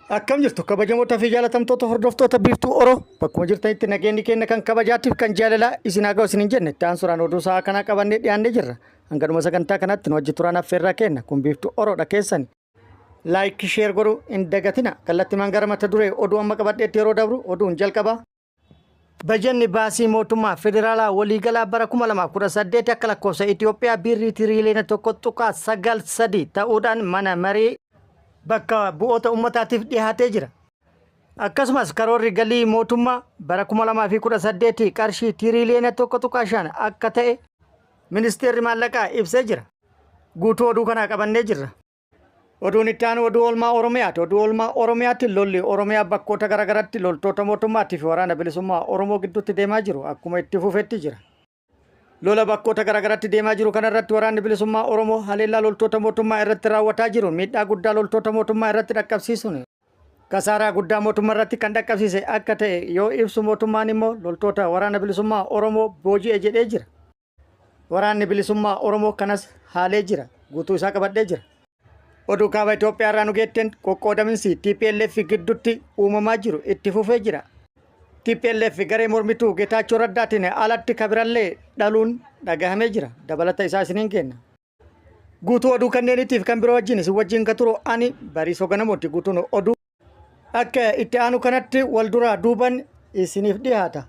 Akkam jirtu kabajamoota fi jaalatamtoota hordoftoota Biiftuu Oro, bakkuma jirtanitti nageenyi keenya kan kabajaatiif kan jaalalaa isin haa ga'u isin hin jenne. Itti aansuudhaan oduu sa'aa kanaa qabannee dhiyaannee jirra. Hangadhuma sagantaa kanaatti nu wajji turaan affeerraa kenna. Kun Biiftuu Oroodha keessani. Like, share godhuu hin dagatina. Kallattimaan gara mata duree oduu amma qabadheetti yeroo dabru, oduun jalqaba. Bajanni baasii mootummaa federaalaa waliigalaa bara 2018 akka lakkoofsa Itoophiyaa birrii tiriiliyoona 1.93 ta'uudhaan mana marii bakka bu'oota uummataatiif dhiyaatee jira. Akkasumas karoorri galii mootummaa bara 2018 qarshii tiriiliyoona 1.5 akka ta'e ministeerri maallaqaa ibsee jira. Guutuu oduu kanaa qabannee jirra. Oduun itti aanu oduu oolmaa Oromiyaati. Oduu oolmaa Oromiyaatti lolli Oromiyaa bakkoota garaagaratti loltoota mootummaatii fi waraana bilisummaa Oromoo gidduutti deemaa jiru akkuma itti fufetti jira. Lola bakkoota garaagaratti deemaa jiru kanarratti waraanni bilisummaa Oromoo haleellaa loltoota mootummaa irratti raawwataa jiru miidhaa guddaa loltoota mootummaa irratti dhaqqabsiisuun kasaaraa guddaa mootummaa irratti kan dhaqqabsiise akka ta'e yoo ibsu, mootummaan immoo loltoota waraana bilisummaa Oromoo booji'e jedhee jira. Waraanni bilisummaa Oromoo kanas haalee jira. Guutuu isaa qabadhee jira. Oduu kaaba Itoophiyaa irraa nu geetteen, qoqqoodaminsi TPLF gidduutti uumamaa jiru itti fufee jira. TPLF garee mormituu Getaachoo Raddaatiin alatti kabirallee dhaluun dhagahamee jira. Dabalata isaa isiniin kenna. Guutuu oduu kanneeniitiif kan biroo wajjin isin wajjin kan turu ani Bariisoo Ganamooti. Guutuun oduu akka itti aanu kanatti wal duraa duuban isiniif dhiyaata.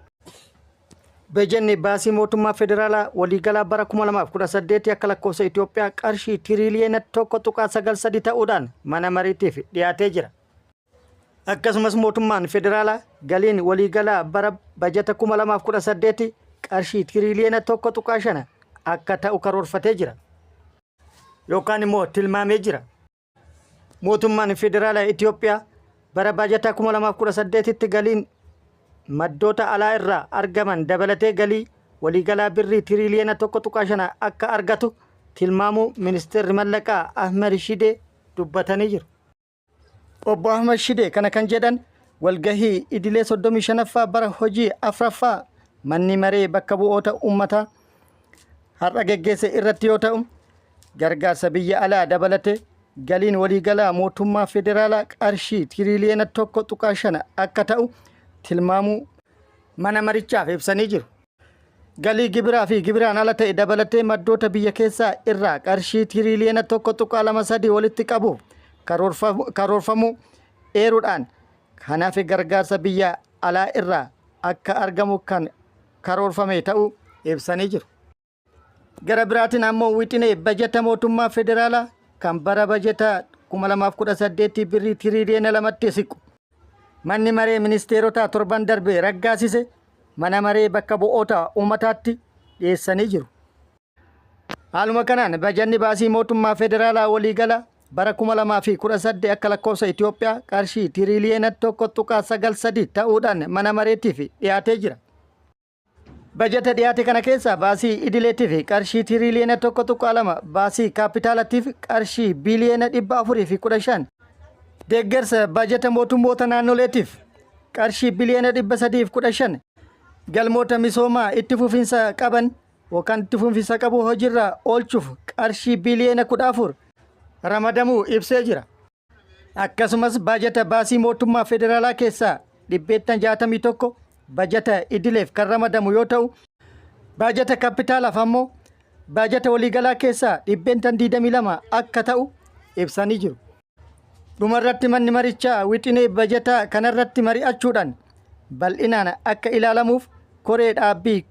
Bajanni baasii mootummaa federaalaa waliigalaa bara 2018 akka lakkoofsa Itoophiyaa qarshii tiriiliyoona 1.93 ta'uudhaan mana mariitiif dhiyaatee jira. Akkasumas mootummaan federaalaa galiin waliigalaa bara bajata 2018 qarshii tiriiliyoona 1.5 akka ta'u karoorfatee jira. Yookaan immoo tilmaamee jira. Mootummaan federaalaa Itoophiyaa bara baajataa 2018tti galiin maddoota alaa irraa argaman dabalatee galii waliigalaa birrii tiriiliyoona 1.5 akka argatu tilmaamuu ministeerri mallaqaa Ahmed Shidee dubbatanii jiru. Obbo Ahmed Shidee kana kan jedhan walgahii idilee 35ffaa bara hojii afraffaa manni maree bakka bu'oota uummataa har'a geggeesse irratti yoo ta'u, gargaarsa biyya alaa dabalatee galiin waliigalaa mootummaa federaalaa qarshii tiriiliyoona 1.5 akka ta'u tilmaamuu mana marichaaf ibsanii jiru. Galii gibiraa fi gibiraan ala ta'e dabalatee maddoota biyya keessaa irraa qarshii tiriiliyoona 1.23 walitti qabuuf karoorfamuu eeruudhaan, kanaaf gargaarsa biyya alaa irraa akka argamu kan karoorfame ta'uu ibsanii jiru. Gara biraatiin ammoo wixinee bajata mootummaa federaalaa kan bara bajata 2018 birrii tiriiliyoona 2tti siqu manni maree ministeerotaa torban darbe raggaasise mana maree bakka bu'oota uummataatti dhiyeessanii jiru. Haaluma kanaan bajanni baasii mootummaa federaalaa waliigala bara 2018 akka lakkoofsa Itoophiyaa qarshii tiriiliyoona 1.93 ta'uudhaan mana mareetiif dhiyaatee jira. Bajata dhiyaate kana keessaa baasii idileetiif qarshii tiriiliyoona 1.2, baasii kaapitaalatiif qarshii biliyoona 415, deeggarsa bajata mootummoota naannoleetiif qarshii biliyoona 315, galmoota misoomaa itti fufinsa qaban yookaan itti fufinsa qabu hojiirra oolchuuf qarshii biliyoona 14 ramadamuu ibsee jira. Akkasumas baajata baasii mootummaa federaalaa keessaa 61% bajata idileef kan ramadamu yoo ta'u, baajata kaapitaalaaf ammoo baajata waliigalaa keessaa 22% akka ta'u ibsanii jiru. Dhumarratti manni marichaa wixinee bajataa kanarratti mari'achuudhaan bal'inaan akka ilaalamuuf koree dhaabbii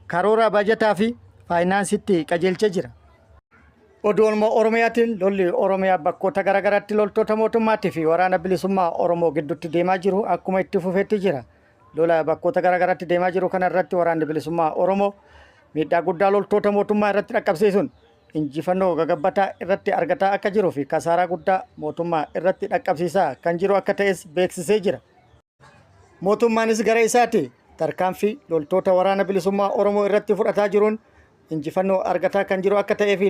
karoora bajataa fi faayinaansitti qajeelchee jira. Oduu oolmaa Oromiyaatiin lolli Oromiyaa bakkoota garaagaraatti loltoota mootummaatii fi waraana bilisummaa Oromoo gidduutti deemaa jiru akkuma itti fufetti jira. Lola bakkoota garaagaraatti deemaa jiru kana irratti waraanni bilisummaa Oromoo miidhaa guddaa loltoota mootummaa irratti dhaqqabsiisuun injifannoo gagabbataa irratti argataa akka jiruu fi kasaaraa guddaa mootummaa irratti dhaqqabsiisaa kan jiru akka ta'es beeksisee jira. Mootummaanis gara isaati tarkaanfii loltoota waraana bilisummaa Oromoo irratti fudhataa jiruun injifannoo argataa kan jiru akka ta'ee fi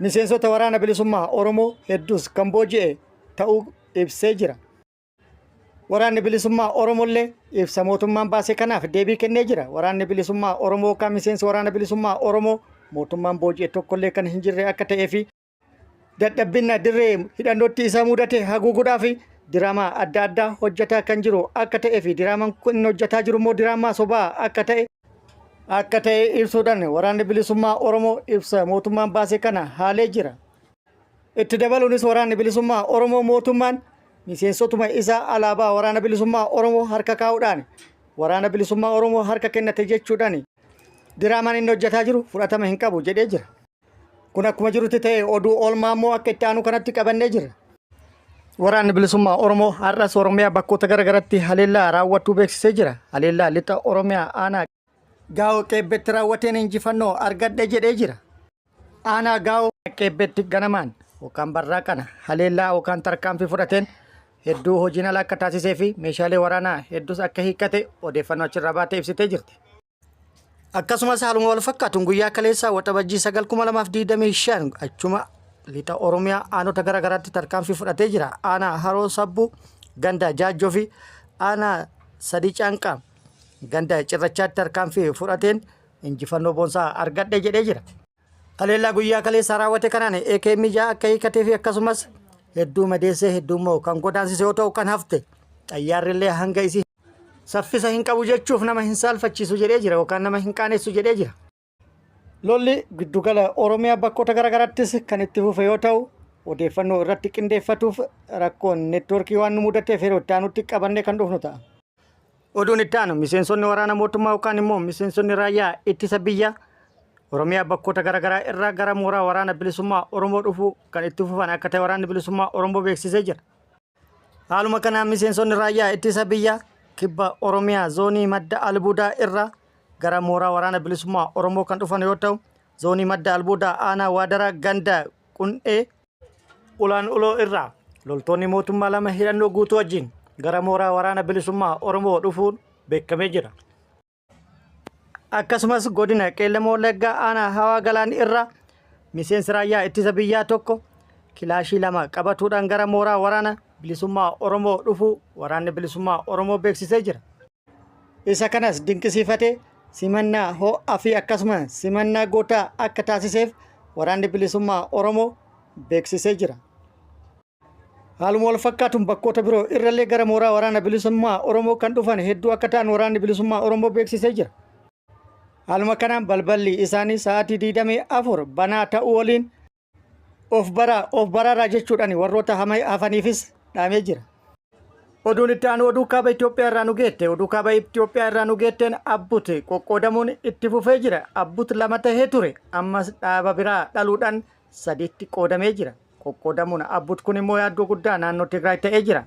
miseensota waraana bilisummaa Oromoo hedduus kan booji'e ta'uu ibsee jira. Waraanni bilisummaa Oromollee ibsa mootummaan baase kanaaf deebii kennee jira. Waraanni bilisummaa Oromoo kan miseensi waraana bilisummaa Oromoo mootummaan booji'e tokkollee kan hin jirre akka ta'ee fi dadhabbina dirree hidhannootti isa mudate haguuguudhaaf diraamaa adda addaa hojjetaa kan jiru akka ta'ee fi diraamaan kun inni hojjetaa jiru immoo diraamaa sobaa akka ta'e ibsuudhaan Waraanni Bilisummaa Oromoo ibsa mootummaan baase kana haalee jira. Itti dabaluunis Waraanni Bilisummaa Oromoo mootummaan miseensotuma isaa alaabaa Waraana Bilisummaa Oromoo harka kaa'uudhaan Waraana Bilisummaa Oromoo harka kennate jechuudhaan diraamaan inni hojjetaa jiru fudhatama hin qabu jedhee jira. Kun akkuma jirutti ta'e, oduu oolmaa immoo akka itti aanu kanatti qabannee jira. Waraanni Bilisummaa Oromoo har'as Oromiyaa bakkoota garaagaratti haleellaa raawwachuu beeksisee jira. Haleellaa lixa Oromiyaa aanaa Gaa'oo Qeebbetti raawwateen injifannoo argadhe jedhee jira. Aanaa Gaa'oo Qeebbetti ganamaan yookaan barraa kana haleellaa yookaan tarkaanfii fudhateen hedduu hojiin ala akka taasisee fi meeshaalee waraanaa hedduus akka hiikkate odeeffannoo achirraa baatee ibsitee jirti. Akkasumas haaluma wal fakkaatuun guyyaa kaleessaa Waxabajjii 9,2025 achuma lixa Oromiyaa aanota garaagaraatti tarkaanfii fudhatee jira. Aanaa Haroo Sabbuu ganda Jaajjoo fi aanaa Sadii Caanqaa ganda Cirrachaatti tarkaanfii fudhateen injifannoo boonsaa argadhe jedhee jira. Haleellaa guyyaa kaleessaa raawwate kanaan AKM 6 akka hiikatee fi akkasumas hedduu madeessee, hedduu immoo kan godaansise yoo ta'u, kan hafte xayyaarri hanga isii saffisa hin qabu jechuuf nama hin saalfachiisu jedhee jira yookaan nama hin qaanessu jedhee jira. Lolli giddugala Oromiyaa bakkoota garaagaraattis kan itti fufe yoo ta'u, odeeffannoo irratti qindeeffatuuf rakkoon neetwoorkii waan nu mudateef yeroo itti aanutti qabannee kan dhufnu ta'a. Oduun itti aanu, miseensonni waraana mootummaa yookaan immoo miseensonni raayyaa ittisa biyya Oromiyaa bakkoota garaagaraa irraa gara mooraa Waraana Bilisummaa Oromoo dhufuu kan itti fufan akka ta'e Waraanni Bilisummaa Oromoo beeksisee jira. Haaluma kanaan miseensonni raayyaa ittisa biyya kibba Oromiyaa zoonii Madda Albuudaa irraa gara mooraa Waraana Bilisummaa Oromoo kan dhufan yoo ta'u, zoonii Madda Albuudaa aanaa Waadaraa ganda Qundhee Ulaan Uloo irraa loltoonni mootummaa lama hidhannoo guutuu wajjin gara mooraa Waraana Bilisummaa Oromoo dhufuun beekamee jira. Akkasumas godina Qeellam Wallaggaa aanaa Hawaa Galaan irraa miseensi raayyaa ittisa biyyaa tokko kilaashii lama qabatuudhaan gara mooraa Waraana Bilisummaa Oromoo dhufuu Waraanni Bilisummaa Oromoo beeksisee jira. Isa kanas dinqisiifatee simannaa ho'aa fi akkasuma simannaa gootaa akka taasiseef Waraanni Bilisummaa Oromoo beeksisee jira. Haaluma wal fakkaatuun bakkoota biroo irrallee gara mooraa Waraana Bilisummaa Oromoo kan dhufan hedduu akka ta'an Waraanni Bilisummaa Oromoo beeksisee jira. Haaluma kanaan balballi isaanii sa'aatii 24 banaa ta'uu waliin of baraa of baraaraa jechuudhaan warroota hafaniifis dhaamee jira. Oduun itti aanu oduu kaaba Itoophiyaa irraa nu geette. Oduu kaaba Itoophiyaa irraa nu geetteen Abbut qoqqoodamuun itti fufee jira. Abbut lama tahee ture. Ammas dhaaba biraa dhaluudhaan sadiitti qoodamee jira. Qoqqoodamuun Abbut kun immoo yaaddoo guddaa naannoo Tigraay ta'ee jira.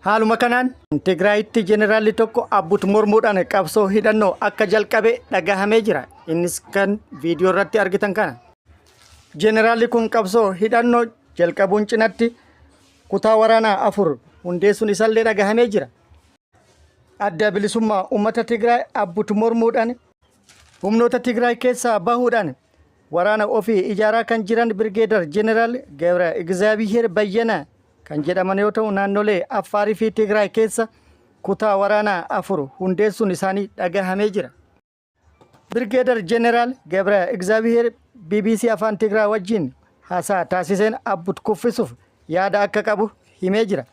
Haaluma kanaan Tigraayitti jeneraalli tokko Abbut mormuudhaan qabsoo hidhannoo akka jalqabe dhagahamee jira. Innis kan viidiyoo irratti argitan kana. Jeneraalli kun qabsoo hidhannoo jalqabuun cinatti kutaa waraanaa afur hundeessuun isallee dhagahamee jira. Adda Bilisummaa Uummata Tigraay Abbut mormuudhaan humnoota Tigraay keessaa bahuudhaan waraana ofii ijaaraa kan jiran Birgeedar Jeneraal Gebra Egzaabiheer Bayyana kan jedhaman yoo ta'u, naannolee Affaarii fi Tigraay keessa kutaa waraanaa afur hundeessuun isaanii dhagahamee jira. Birgeedar Jeneraal Gebra Egzaabiheer BBC Afaan Tigraay wajjin haasaa taasiseen Abbut kuffisuuf yaada akka qabu himee jira.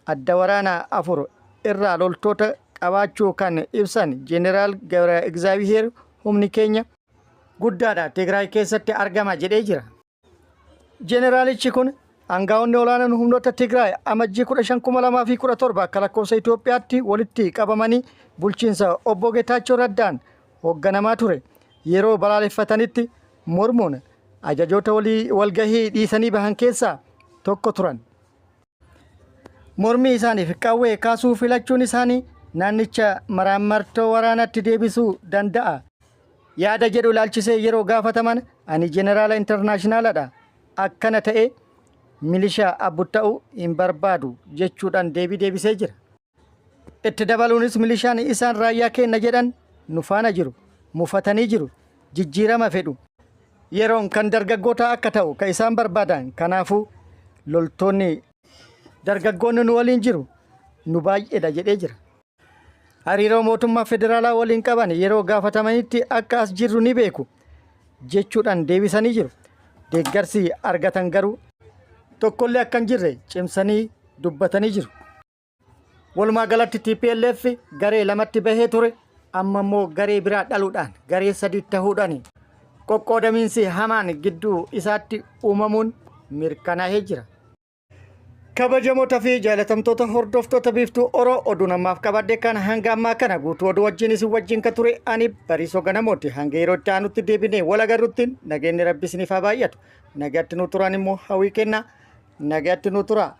Adda waraanaa afur irraa loltoota qabaachuu kan ibsan Jeneraal Gebra Egzaabiheer, humni keenya guddaadha, Tigraay keessatti argama jedhee jira. Jeneraalichi kun aangaa'onni olaanoon humnoota Tigraay Amajjii 15,2017 akka lakkoofsa Itoophiyaatti walitti qabamanii bulchiinsa obbo Getaachoo Raddaan hoogganamaa ture yeroo balaaleffatanitti mormuun ajajoota walgahii dhiisanii bahan keessaa tokko turan. Mormii isaaniif qawwee kaasuu filachuun isaanii naannicha maraammartoo waraanatti deebisuu danda'a yaada jedhu ilaalchisee yeroo gaafataman, ani jeneraala intarnaashinaaladha, akkana ta'e milishaa Abbut ta'uu hin barbaadu jechuudhaan deebii deebisee jira. Itti dabaluunis, milishaan isaan raayyaa kenna jedhan nu faana jiru, mufatanii jiru, jijjiirama fedhu. Yeroon kan dargaggoota akka ta'u kan isaan barbaadan, kanaafuu loltoonni dargaggoonni nu waliin jiru, nu baay'eedha jedhee jira. Hariiroo mootummaa federaalaa waliin qaban yeroo gaafatamanitti, akka as jirru ni beeku jechuudhaan deebisanii jiru. Deeggarsi argatan garuu tokkollee akka hin jirre cimsanii dubbatanii jiru. Walumaa galatti TPLF garee lamatti bahee ture, amma immoo garee biraa dhaluudhaan garee sadii tahuudhaan qoqqoodamiinsi hamaan gidduu isaatti uumamuun mirkanaa'ee jira. Kabajamoota fi jaalatamtoota hordoftoota Biiftuu Oro, oduun ammaaf qabadhe kan hanga ammaa kana. Guutuu oduu wajjin isin wajjin ka ture ani Bariisoo Ganamooti. Hanga yeroo itti aanutti deebinee wal agarrutti nageenyi Rabbi isiniif haa baay'atu. Nagaatti nu turaan immoo hawwii kenna. Nagaatti nu turaa.